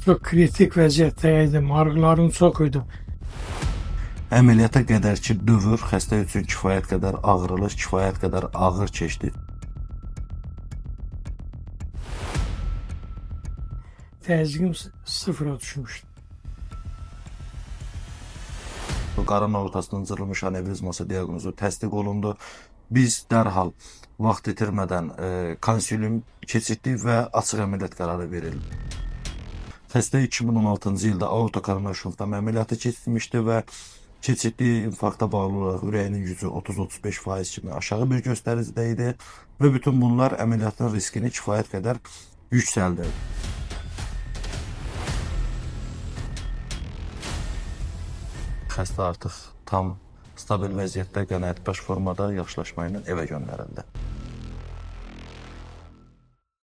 Çox kritik vəziyyətdə idim, ağrılarım çox idi. Əməliyyata qədərki dövr xəstə üçün kifayət qədər ağrılı, kifayət qədər ağır keçdi. Təzyiqim sıfıra düşmüşdü. Qarın aortasının cırılmış anevrizması diaqnozu təsdiq olundu. Biz dərhal vaxt itirmədən konsilium keçirtdik və açıq əməliyyat qərarı verildi. Xəstə 2016-cı ildə aortokoronar şuntlama əməliyyatı keçirmişdi və keçirdiyi infarkta bağlı olaraq ürəyinin gücü 30-35% kimi aşağı bir göstəricidə idi və bütün bunlar əməliyyatın riskini kifayət qədər yüksəldirdi. Xəstə artıq tam stabil vəziyyətdə, qənaətbəxş formada yaxşılaşma ilə evə göndərildi.